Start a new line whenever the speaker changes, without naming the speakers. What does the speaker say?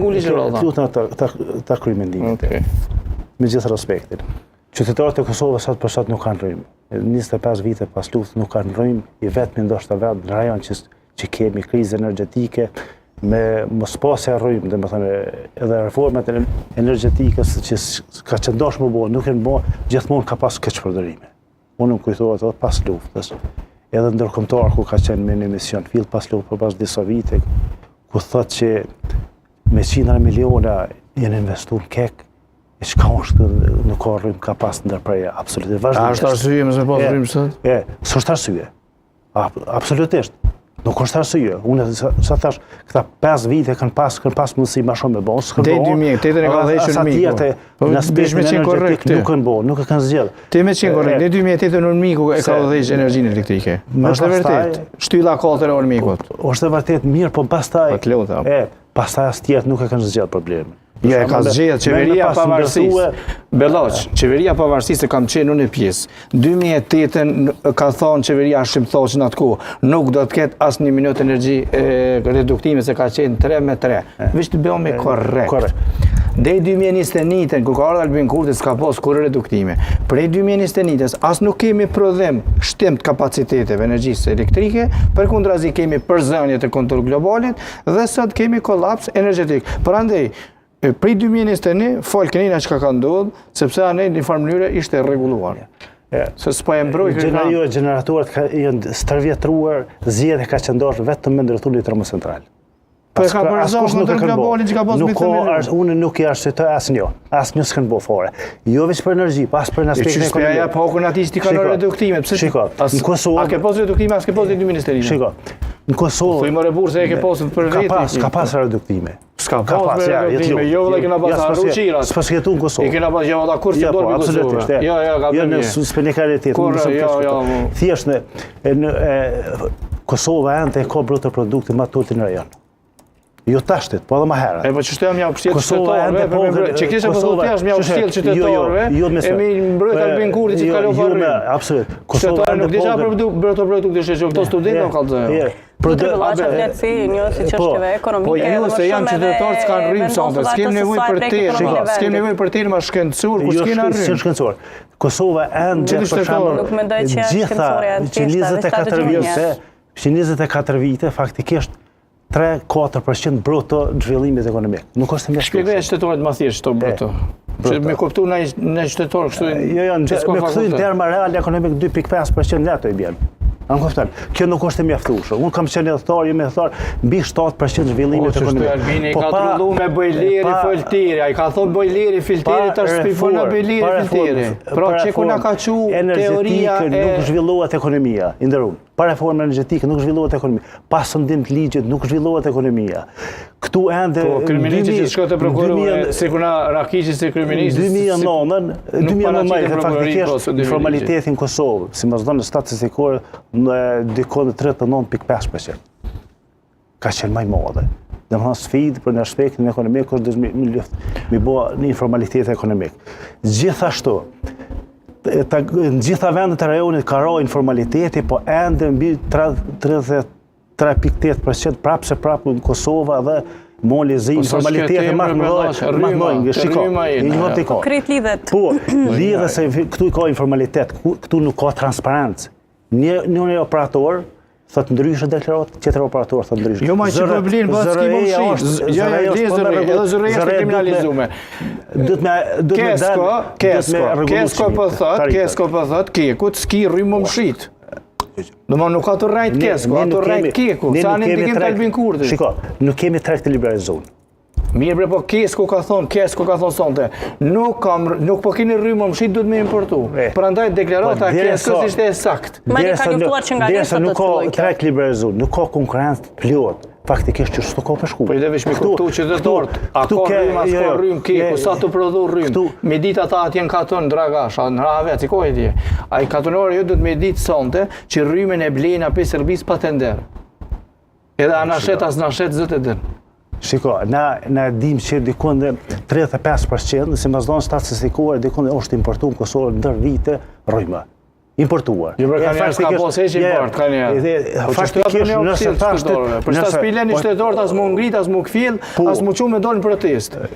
Ngu ligjërata.
Të lutem ta ta ta kryj mendimin.
Okej.
Me gjithë respektin. Qytetarët e Kosovës sot për sot nuk kanë rrymë. 25 vite pas luftës nuk kanë rrymë, i vetmi ndoshta vend në rajon që që kemi krizë energjetike me mos pasë rrymë, domethënë edhe reformat e energjetikës që ka qenë dashur me bo, nuk janë bo, gjithmonë ka pas keqpërdorime. Unë më kujtohet edhe pas luftës, edhe ndërkombëtar ku ka qenë me një mision, fill pas luftës, për pas disa vite, ku thot që me qindra miliona janë investu në KEK, e çka është nuk ka rrymë, ka pas ndërprerje, absolutisht.
A është
Vazhdimisht.
arsye mos me pas
E,
rrymë sot?
E, s'është arsye. Absolutisht. Nuk është arsye. Unë sa, sa thash, këta 5 vite kanë pas kanë pas mundësi më shumë me bo, s'kan
Deri
bo.
2008 e ka
Edhe
dhënë
Sa
Miku.
tjerë të
Po,
në
bish
aspektin
me qenë
energjetik
korrekt, ti.
nuk kanë bo, nuk e kanë zgjedh.
Ti me qenë korrekt,
E,
në 2008 në Miku e ka
Se-
udhëheq energjinë elektrike.
Me
Është e
pastaj-
vërtet. Shtylla 4 e Ormikut.
Është e vërtet mirë, po pastaj
Po, të lutem.
E, pastaj as tjerët nuk e kanë zgjedh problemin.
Jo, e ka zgjedh qeveria
me pas
pavarësisë.
ndërtue-
Belloç, qeveria pavarësisë kam qenë unë e pjesë. 2008-ën ka thonë qeveria Hashim Thaçi në atë kohë, nuk do të ketë asnjë minutë energji e, reduktime se ka qenë 3 me 3. Veç të bëhemi korrekt.
korrekt.
Deri 2021-ën kur ka ardhur Albin Kurti s'ka pas kurrë reduktime. Prej 2021-s as nuk kemi prodhim shtim të kapaciteteve energjisë elektrike, përkundrazi kemi përzënie të kontur globalit dhe sot kemi kolaps energjetik. Prandaj e, prej 2021 fol kënina çka ka ndodhur, sepse anë në një farë mënyre ishte rregulluar.
E,
Se s'po e mbroj
Gjena, jo, gjeneratorët ka, janë stërvjetruar, zgjedhje ka qenë dashur vetëm me ndërtu një termocentral.
Po e ka
As-
përzënë
askush nuk e
kontur
kanë bo.
globalin që ka pas
Nuk
mbi
ka,
3
ars- unë nuk i arsyetoj asnjë. Asnjë s'kan bo fare. Jo veç për energji, pas për
E
aspektin
qysh s'po ja jap hakun atij që ti kanë
Shiko,
reduktime, pse
Shiko,
as-
në Kosovë
A ke pas reduktime, as ke pas 2021?
Shiko, në Kosovë
Thuj more burr se e ke pas për
ka
veti.
pas, ka pas reduktime.
S'ka
Ka
pas
pas,
me
ja, jetë
reduktime,
jo.
jo vëlla kena pas
Ja, s'pas
harru
je-
qirat.
S'pas jetu në Kosovë.
I kena pas jo vëlla kur si
Ja, po,
dorë mbi Kosovë.
absolutisht. e.
Jo, jo, ka
Jo,
bërë
në
mirë.
spenikalitet,
Kurrë,
nuk mësëm
jo,
keq
jo,
këto.
po.
Thjesht në, e, në e, Kosova ende ka bruto produktin më të ulët në rajon. Jo tashtit, po edhe më herët.
E po ç'është jam ja pështjell
Kosova
qytetarëve,
ende
për me
po
mbrojt. Që kisha po
Kosova-
thotë jashtë ja
Sheshe,
pështjell
jo, jo,
qytetarëve,
jo, me
e
se-
mi mbrojt
e,
Albin Kurti që
jo,
t'kalon
jo,
pa
me-
rrymë.
Absolut. Kosova
Qytetarë
ende
nuk di çfarë
po-
për bruto produkti është që këto studente u kallzojnë.
Je,
Po
produ-
të vëllaqa
abe-
flet si një si
po,
çështjeve ekonomike
Po ju
edhe
se
më
janë
shumë edhe
qytetarë që kanë rrymë sonte,
vendosur
s'kem
atë se
nevojë
sa e
për
prek
terë,
ekonominë e
shiko, s'kem
vendit.
nevojë për terma shkencor, ku
Jo,
s'kena
shke-
rrymë.
s'janë shkencor. Kosova ende
Gjithë
për
shtetorë.
shembull
Nuk mendoj që janë
gjitha
shkencore, janë
që
thjeshta, veç ta
24
dëgjojnë
vite, që 24 vite faktikisht 3-4% bruto të zhvillimit ekonomik. Nuk është e mjaftueshme.
Shpjegoja qytetarët më thjesht këto bruto. Që
bruto.
me kuptu në në qytetar kështu.
Jo, jo,
që
në
s'ka
me kthy në
fakultet.
terma real ekonomik 2.5% neto i bjen. A më kupton? Kjo nuk është e mjaftueshme. Unë kam qenë idhtar, jemi idhtar mbi 7%
Po,
zhvillimit
që shtu
ekonomik.
Albini
Po
ka
pa-
trullu me bojleri
pa-
filteri, ai ka thonë bojleri filteri,
pa
tash s'pi fona
reformë,
bojleri
pa reformë,
filteri. Pra
pa
që ku na
reformë
ka çu teoria
energjetike
e
nuk zhvillohet ekonomia, i nderuar. Pa reformë energjetike nuk zhvillohet ekonomia. Pa sundim të ligjit nuk zhvillohet ekonomia. Këtu ende
Po, kryeministri që shkoi te prokurori,
2000
si kur na Rakiqi si kryeministri. si-
2009-ën,
nuk paraqitet
2019
prokurori, po,
faktikisht
së dy
informaliteti në Kosovë, sipas dhënës statistikore, në dikon në 39.5%. Ka qenë më i madhe. Dhe më thënë sfidë për në aspektin ekonomik është duhet mi, mi luft, mi bo një informalitet ekonomik. Gjithashtu, e, ta, në gjitha vendet e rajonit ka ra informaliteti, po ende mbi 33.8% prapë se prapë në Kosova dhe Mali Zi,
Po, sa s'ke
informaliteti
temë,
më të
bre,
mëdha,
vëllash,
më të
rryma,
mëdha,
te
shiko,
rryma jena,
i
ja.
një ka.
Krejt lidhet.
Po, lidhet se këtu i ka informalitet, ku- këtu nuk ka transparencë. Një një operator thot ndryshe deklarohet, tjetër operator thot ndryshe.
Jo, ma që
Zëre-
po blin, po s'ki
ZRE
mundësi.
është-
Jo, jo,
ZRE
le
është po me
ZRE,
rregull-
edhe ZRE është
ZRE
e kriminalizume.
Duhet me duhet me
Kesko,
dal, duhet me
Kesko,
rregullu
Kesko po
çmimet,
thot,
tarifat.
Kesko po thot, Kekut s'ki rrymë më mshit. Do më nuk ka të rrajt
Ne-
Kesko,
ne
ato
nuk
rrajt
kemi-
Keku,
ne
sa
nuk
në
kemi
ndikim të
treg-
Albin Kurtit.
Shiko, nuk kemi treg të liberalizuar.
Mirë bre, po Kesko ka thonë, Kesko ka thonë sonte, nuk kam, nuk po keni rrymë më mshit, duhet me importu.
E.
Prandaj deklarata
Po,
e
derisa-
Keskos ishte e saktë.
Mali
Derisa
ka
nuk-
njoftuar që nga
derisa
nesër do
nuk
të
ka
fillojë kjo.
treg liberalizuar, nuk ka konkurrencë të plotë. Faktikisht që s'do ka për shku.
Po i dhe veç me
Këtu-
kuptu që dhe
këtu-
dort, a
këtu
ka
ke-
rrymë, a
jo,
s'ka
jo,
rrymë Keku,
je-
sa të prodhu rrymë.
Këtu-
Me ditë ata atje në katon Dragash, a në Rahavet, si kohë ti. Ai katonori jo duhet me ditë sonte që rrymën e blejnë apo Serbisë pa tender. Edhe a na shet as na shet zot e din.
Shiko, na na dim që dikun dhe 35%, sipas dhënës statistikore, dikun është importuar në Kosovë ndër vite rrymë. Importuar.
Jo, pra, ka njerëz ka pas heq import, ka njerëz. Po
faktikisht nëse
thash të për çfarë s'pi leni qytetarët as mu ngrit, as mu kfjell, po. as mu çu me dal në protestë.